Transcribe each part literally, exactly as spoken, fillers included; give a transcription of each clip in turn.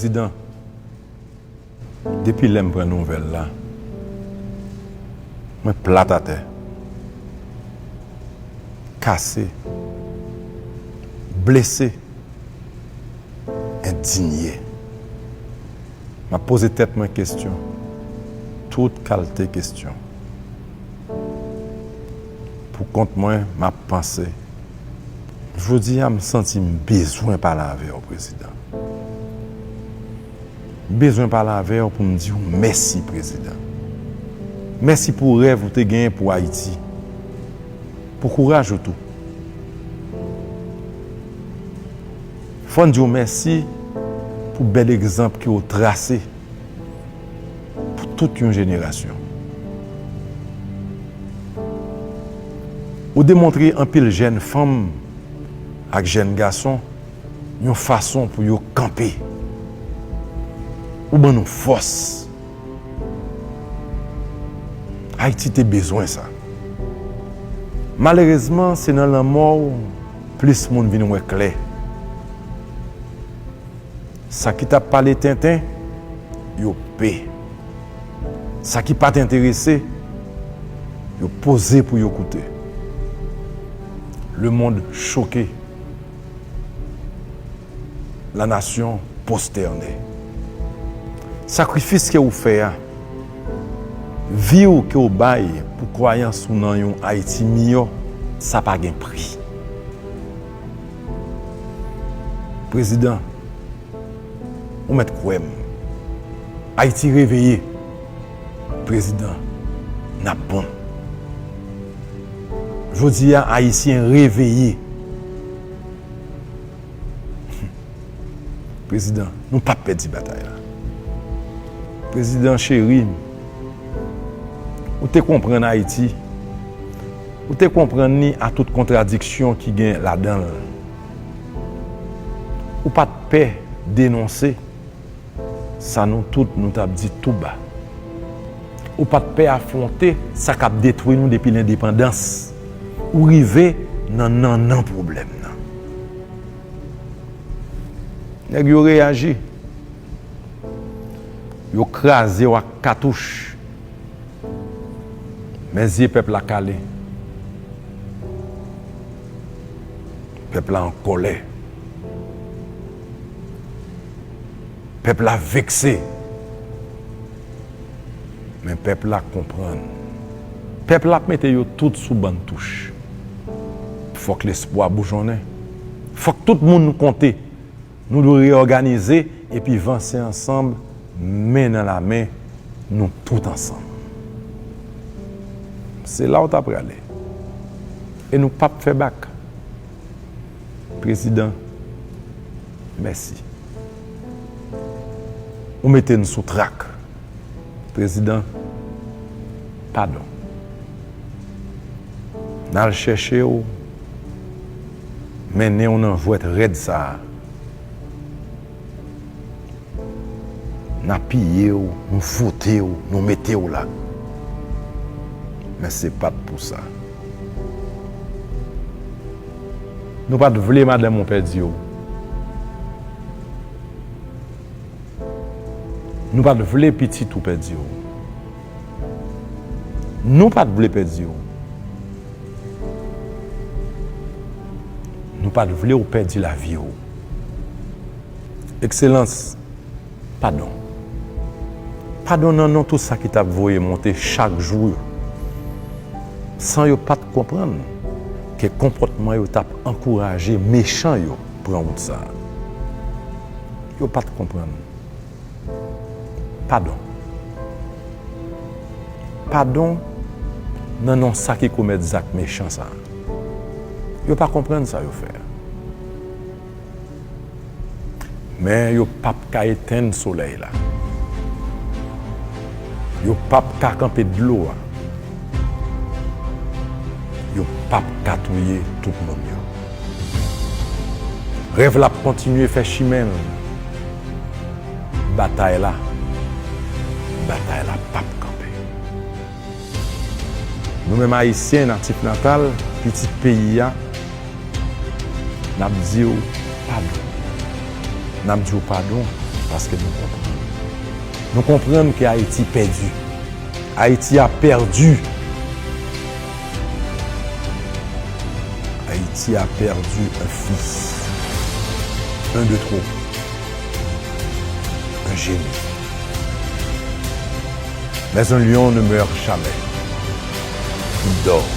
Prezidan, depi lè m pran nouvèl la, mwen plat atè, kase, blese, endinye. M ap poze tèt mwen kesyon, tout kalte kesyon. Pou kont mwen, m ap panse. Jodi a, m santi m bezwen pale avè w, Prezidan. M bezwen pale avè w pou m di w mèsi, Prezidan. Mèsi pou rèv ou te genyen pou Ayiti, pou kouraj ou tou. Fò n di w mèsi pou bèl egzanp ke w trase pou tout yon jenerasyon. Ou demontre anpil jèn fanm ak jèn gason yon fason pou yo kanpe. Ou ban nou fòs. Ayiti te bezwen sa. Malerezman, se nan lanmò w plis moun vin wè klè. Sa ki t ap pale tenten, yo pe. Sa ki pa t enterese, yo poze pou yo koute. Lemonn choke. La nation prostène. Sakrifis ke ou fè a, vi w ke w bay pou kwayans ou nan yon Ayiti miyò, sa pa gen pri. Prezidan, ou mèt kwè m. Ayiti reveye. Prezidan, n ap bon. Jodi a, Ayisyen reveye. Prezidan, nou p ap pèdi batay la. Prezidan cheri, ou te konprann Ayiti. Ou te konprann li a tout kontradiksyon ki gen ladan l. Ou pa t pè denonse sa nou tout nou t ap di tou ba. Ou pa t pè afwonte sa k ap detwi nou depi lendepandans. Ou rive nan nannan pwoblèm nan. Nèg yo reyaji. Yo kraze w ak katouch. Men zye pèp la kale. Pèp la an kòlè. Pèp la vekse. Men pèp la konprann. Pèp la ap mete yo tout sou bann touch. Fòk lespwa boujonnen. Fòk tout moun konte. Nou dwe reyòganize epi vanse ansanm, men nan lamen, nou tout ansanm. Se la w ta prale. E nou p ap fè bak. Prezidan, mèsi. Ou mete n sou trak. Prezidan, padon. N al chèche w, mennen w nan jwèt rèd sa a. N apiye w, nou vote w, nou mete w la. Men se pa t pou sa. Nou pa t vle madanm ou pèdi w. Nou pa t vle pitit ou pèdi w. Nou pa t vle pèdi w. Nou pa t vle w pèdi lavi w. Ekselans, padon. Padon nan non tout sa ki t ap voye monte chak jou yo. San yo pa t konprann ke konpòtman yo t ap ankouraje mechan yo pran wout sa a. Yo pa t konprann. Padon. Padon nan non sa ki komèt zak mechan sa a. Yo pa konprann sa yo fè a. Men yo p ap ka etenn solèy la. Yo p ap ka kanpe dlo a. Yo p ap ka touye tout moun yo. Rèv la ap kontinye fè chimen l. Batay la, batay la p ap kanpe. Nou menm Ayisyen natif natal, pitit peyi a, n ap di w padon. N ap di w padon, Paske nou konprann. Nou konprann ke Ayiti pèdi. Ayiti a pèdi. Ayiti a pèdi un fils. Un de trop. Un génie. Mais un lion ne meurt jamais. Il dort.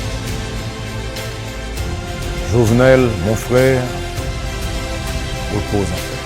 Jovenel, mon frère, repose en paix.